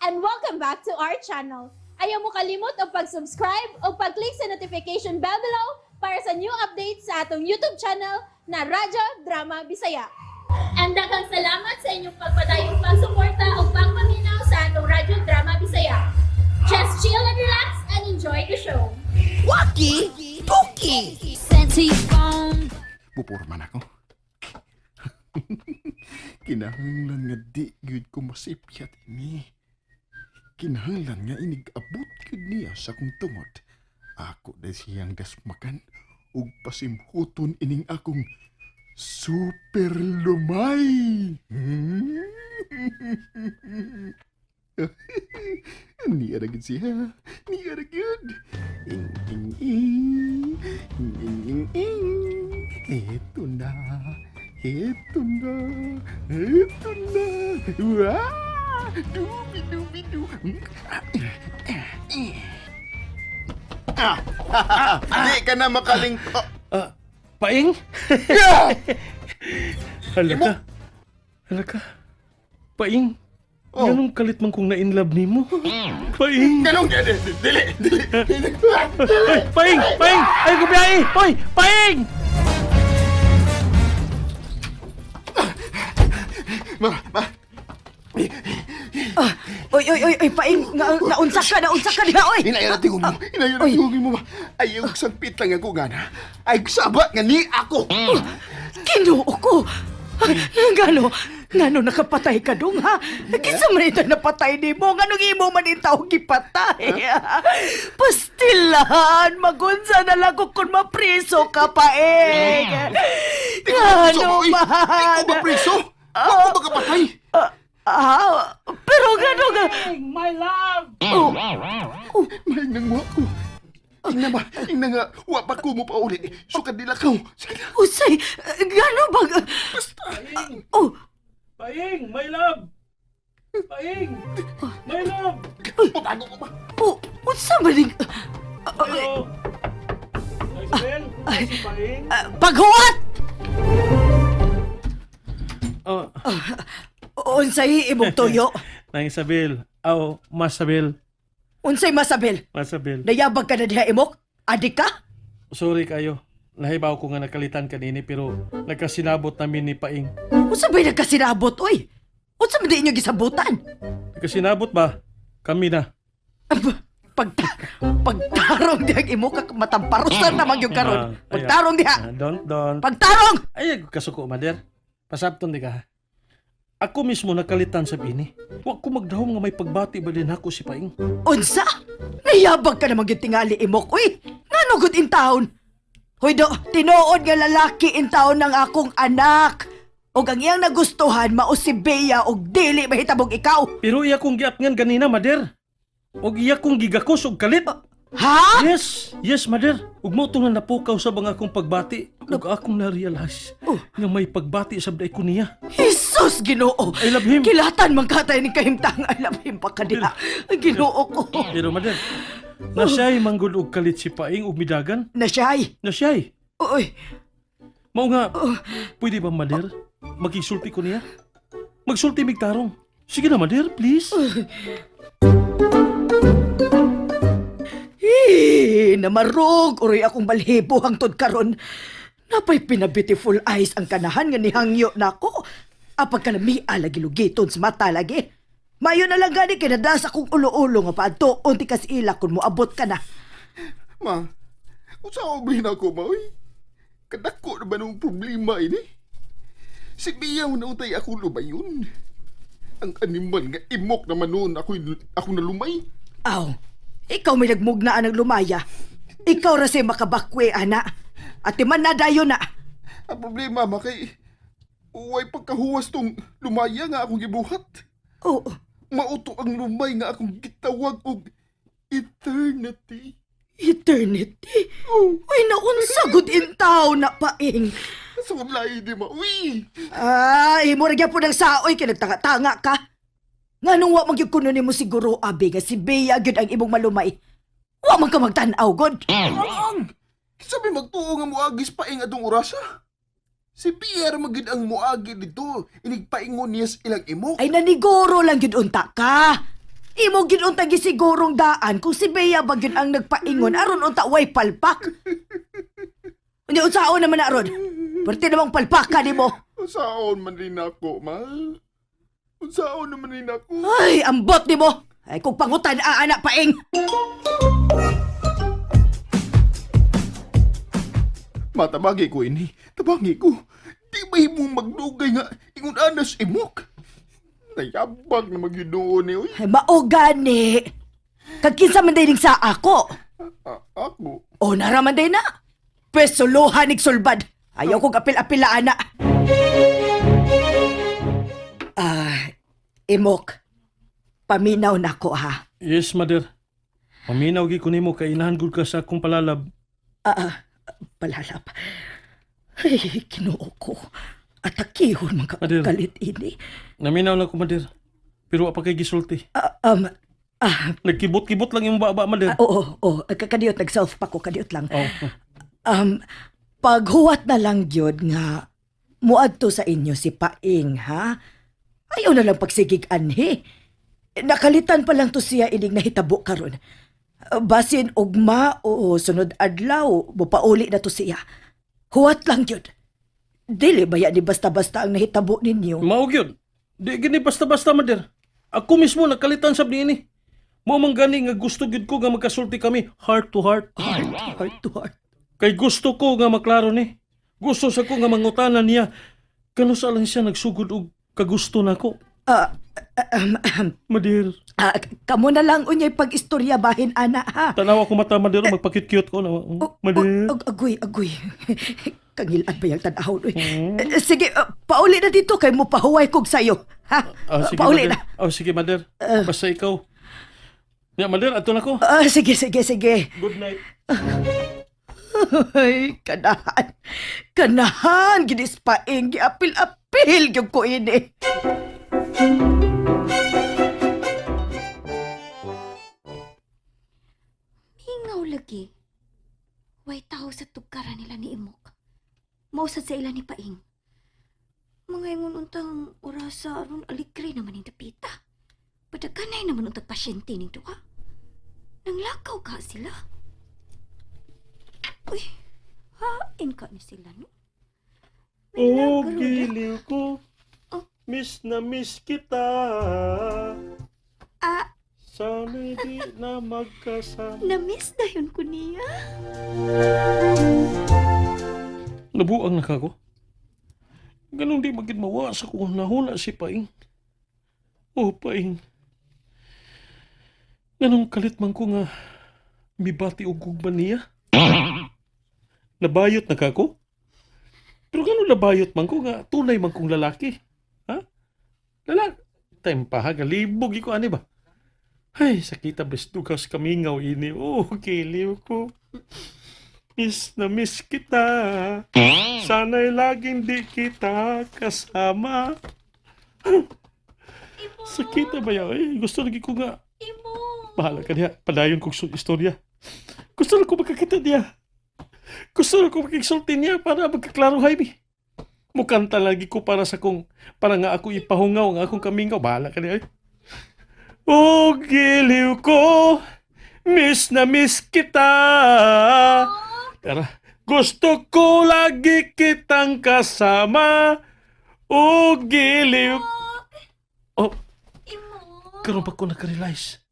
And welcome back to our channel. Ayaw mo kalimot og pag-subscribe o pag-click sa notification bell below para sa new updates sa atong YouTube channel na Radyo Drama Bisaya. And daghang salamat sa inyong pagpadayong pagsuporta o pagpaminaw sa atong Radyo Drama Bisaya. Just chill and relax and enjoy the show. Waki Toki! Sent to your phone. Pupurman ako. Kinahanglan nga di gyud ko masipyat ini. Kinahanglan nga inig-abot gyud niya sa akong tungod. Ako na siyang dasmakan ug pasimhuton ining akong super lumay. Niya na gyud siya. Niya na gyud. Ing, ing, ing. Ing, ing, ing, ing. Ito na. Ito na. Ito na. Wah! Dubi, dubi, du. Di ka na makaling... Oh, Ah, paing? yeah! Hala ka. Hala ka. Paing. Oh. Ganong kalit man kong na-inlove nimo. Paing. Ganun ka. Dili, dili. Ay, paing! Paing! Ay, kubiyahe! Hoy! Paing! Ma, ma. Oy, oy, oy, oy, paing, naunsa ka, naunsa ka diha, oy! Hinayang na tingog mo. Hinayang na tingog mo. Ay, yung sangpit lang ako nga na. Ay, saba nga ni ako. Ginoo ko! Ngano, ngano nakapatay ka dong, ha? Kinsa man ito napatay nimo? Nganong imo man itaw gipatay? Pastilan, magunsa na lang ko kung mapriso ka, paing! Ngano Uy, man? Di ko ba preso? Wa ko ba kapatay? Ah, pero ngano nga? My love! Oh, Mahinang mo ako. Ingna ba? Ingna nga, wa pa ko mo pa uli. Sukad nila ka. Sige na. usay, ngano ba? Basta. Oh, Paing! My love! Paing! My love! Putago ko ba? oh, unsa man ning- Hello! Isabel? Si Paing? Ah, paghuwat! Oh, Unsay imong tuyo? Nang Isabel. Aw, Masabel. Unsay masabel? Masabel. Nayabag ka na diha imok? Adik ka? Sorry kayo. Nahibaw ko nga nakalitan kanini pero nagkasinabot namin ni Paing. Unsa ba'y nagkasinabot oy? Unsa man di inyo gisabutan? Nagkasinabot ba? Kami na. Aba, pagtarong diha ang imo ka matamparusan na man gyud karon. Ah, ayaw. Pagtarong diha. Ah, don't, don't. Pagtarong! Ay, kasuko, Mader. Pasabton di ka. Ha? Ako mismo nakalitan sa bini. Huwag ko magdahom nga may pagbati ba din ako si Paing. Unsa? Nayabag ka na man gyud tingali imok oy. Ngano gud in town? Hoy do, tinuod nga lalaki in town ng akong anak. Og ang iyang nagustuhan mao si Bea og dili mahitabog ikaw. Pero iya kong giatngan ganina, Mader. Og iya kong gigakos og kalit. Ha? Yes, yes, Mader. Ug mo nga napukaw sa bang akong pagbati. Ug akong na-realize Oh. nga may pagbati sa ko niya. Jesus, Ginoo. I love him. Kilatan man katay ni kahimtang. I love him pa ka diha. Ginoo ko. Pero Mader, na siya'y manggod og kalit si Paing ug midagan. Na siya'y. Na siya'y. Uy, Mao nga, pwede ba, Mader? Magkisulti ko niya? Magsulti mig tarong. Sige na, Mader, please. eh, namarog. Uroy akong balhibo hangtod karon. Napay pina-beautiful eyes ang kanahan nga nihangyo nako. Apag kalami lagi lugiton sa mata lagi. Mayo na lang gani kay nadas akong ulo-ulo nga paadto unti kas ila kun moabot ka na. Ma, unsa ako na ako, ma, uy? Kadako na ba nung problema ini? Si Bia na utay ako lumayon. Ang animal nga imok naman noon ako, ako nalumay. Aw, ikaw may nagmugnaan ng lumaya. Ikaw ra say makabakwe, ana. At man na dayon na. Ang problema, ma, kay uway pagkahuwas tong lumaya nga akong gibuhat. Oh, Mauto ang lumay nga akong gitawag og eternity. Eternity. Oh, Uy, naunsa good in town na paing. sa lahi di ma, uy! Ah, imo ra gyapon ang saoy kay nagtanga-tanga ka. Nganong wa man gyud kuno nimo siguro abi nga si Bea gyud ang imong malumay. Wa man ka magtan-aw god. Ang! Sabi magtuo nga muagis paing atong orasa. Si Pierre magid ang muagi dito. Inigpaingon niya sa ilang imok. Ay naniguro lang gyud unta ka. Imo gyud unta gisigurong daan kung si Bea ba gyud ang nagpaingon aron unta way palpak. Unya unsaon naman na aron? Perti namang palpaka nimo. Unsaon man rin ako, mahal? Unsaon naman rin ako? Ay, ambot nimo. Ay kung pangutan aana paing. Matabagi ko ini. Tabangi ko. Di ba imong magdugay nga ingon anas imok? Nayabag na magyudoon ni oy. Ay, mao gani. Kag kinsa man day ning sa ako. Ako. O naraman day na. Pwes suluhan ig sulbad. Ayaw kong apil-apila ana. Ah, imok. Paminaw na ko ha. Yes, mother. Paminaw gi ko nimo kay inahan gud ka sa akong palalab. Ah, ah, palalap. Ay, Ginoo ko. Atakihon man ka Adil. kalit ini. Naminaw na ko, mother. Pero wa pa kay gisulti. Ah, ah, Nagkibot-kibot lang imong baba, mother. ah, oo, oo, kadiyot nag-self pa ko, kadiyot lang. Oh. Paghuwat na lang gyud nga muadto sa inyo si Paing, ha? Ayaw na lang pagsigig anhi. Nakalitan pa lang to siya inig nahitabo karon. Basin ugma o sunod adlaw, mupauli na to siya. Huwat lang gyud. Dili ba ya ni basta-basta ang nahitabo ninyo? Mao gyud. Di gini basta-basta, mother. Ako mismo nakalitan sab niini. Mao man gani nga gusto gyud ko nga magkasulti kami heart to heart. Heart to heart. Kay gusto ko nga maklaro ni. Gusto sa ko nga mangutana niya. Kano sa lang siya nagsugod og kagusto nako. Ah, um, um, Mother, ah, kamo na lang unyay pag-istorya bahin ana ha. tanawa ko mata, mother, magpakit-cute ko na. Oh, Mother. oh, agoy, agoy. Kangilan pa yung tanaw. Uy. Hmm. Eh, sige, pauli na dito kay mo pahuway kog sayo. Ha? Ah, sige, pauli mother. na. Oh, sige, mother. Basta ikaw. Ya, mother, ato na ko. Ah, sige, sige, sige. Good night. Ay, kanahan. Kanahan, ginispaing, giapil-apil, gyud ko ini. Hingaw lagi. Way tao sa tugkaran nila ni Imok. Mausad sa ila ni Paing. Mga ingon untang orasa aron aligre naman ning dapita. Padaganay naman untag pasyente ning duha. Nanglakaw ka sila. Uy, hain ka ni sila no? May Oh, lagro na. giliw ko. Oh. Miss na miss kita. Ah, Sana'y di na magkasama. na-miss na yun ko niya. Nabuang na kako. Ganun di magid mawa sa kung nahuna si Paing. Oh, Paing. Ganun kalit man ko nga mibati og gugma niya. Nabayot na kako. Pero ganun nabayot man ko nga tunay man kong lalaki. Ha? Lalaki. Time pa ha, galibog ko ani ba? Ay, sakita bestugas kamingaw ini. Oh, kiliw ko. Miss na miss kita. Sana'y laging di kita kasama. Sakita ba yaw? Eh, gusto lagi ko nga. Imo. Bahala ka niya. Padayon kong istorya. Gusto na ko magkakita niya. Gusto na ko makiksulti niya para magkaklaro, Jaime. Mukanta lagi ko para sa kong, para nga ako ipahungaw ang akong kamingaw. Bahala ka niya. Eh. Oh, giliw ko, miss na miss kita. Tara. Gusto ko lagi kitang kasama. Oh, giliw. Oh, Imo. karon pa ko nakarealize.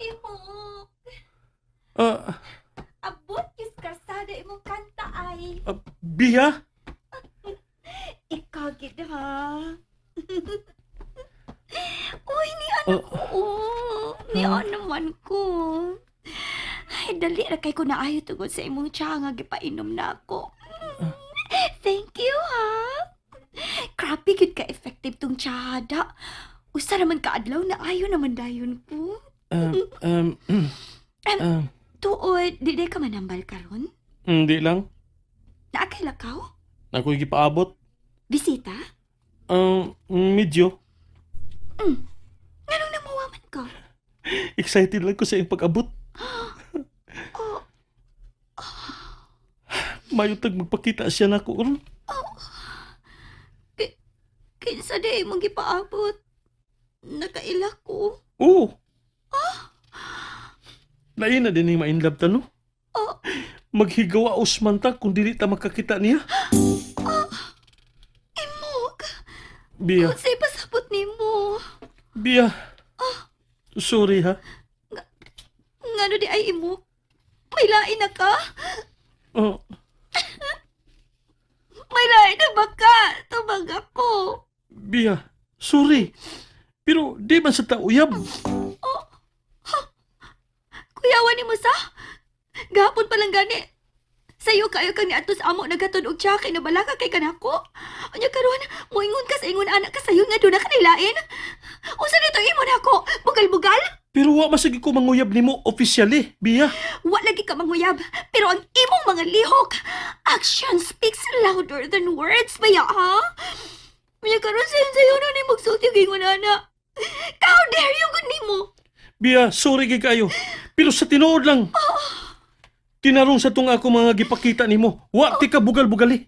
Imo. Ah, Abot kis karsada imong kanta ay. ah, Bia? Ikaw gid ha. Uy, ni ano Oh. ko. Oh, ni ano man ko. Ay, dali ra kay ko naayo tungod sa imong tiya nga gipainom na ako. Thank you ha. Grabe gid ka effective tong tiyada. Usa raman ka adlaw na ayo naman dayon ko. Um, um, um, Tuod, di day ka manambal karon? hindi lang. Naa kay lakaw? Ako'y gipaabot. Bisita? Medyo. Nganong namuwaman ka? Excited lang ko sa iyong pag-abot. Oh, Mayutag magpakita siya na ako. kinsa day imong gipaabot? Nakaila ko. Oo. Lain na din yung ma-inlove ta, no? Oh. Maghigawa usman ta kung dili ta makakita niya. Imog. Bia, Unsay pasabot nimo? Bia. Sorry ha. Ngano di ay imog? May lain na ka? Oh, May lain na ba ka? Tubag ako. Bia, sorry. Pero di man sa tauyab. Kuyawan nimo sa? Gahapon pa lang gani. Sayo kayo kang niadto sa amo nagatun og tiya kay nabalaka kay kanako. Unya karon moingon ka sa ingon anak ka sayo nga duna ka nilain. Unsa nito imo nako? Bugal-bugal? Pero wa masigi ko manguyab nimo officially, Bia. Wa lagi ka manguyab, pero ang imong mga lihok, action speaks louder than words baya ha? Unya karon sayo sayo na ni magsulti og ingon ana. How dare you gud nimo? Bia, sorry kay kayo. Pero sa tinuod lang. Tinarong sa tong ako mga gipakita nimo. Wa ti ka bugal-bugali.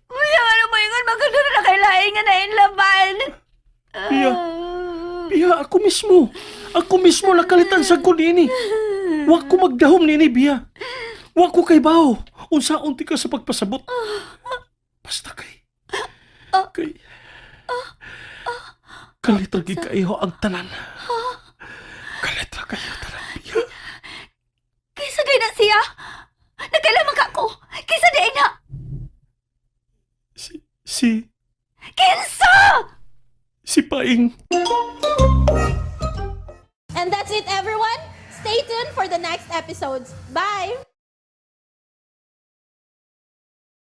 Unya ano mo ingon magkaduna na kay lain nga nainlaban. Bia. Bia, ako mismo. Ako mismo nakalitan sa ko nini. Wa ko magdahom nini, Bia. Wa ko kay bao. Unsaon ti ka sa pagpasabot. Basta kay. Kay. Kalit ra gyud kaayo ang tanan. Kalit ra kayo tanan, Bia. Kaysa gay na siya. Nagkailaman ka ko. Kaysa di na. Si, si, Kinsa! si Paing. And that's it, everyone. Stay tuned for the next episodes. Bye!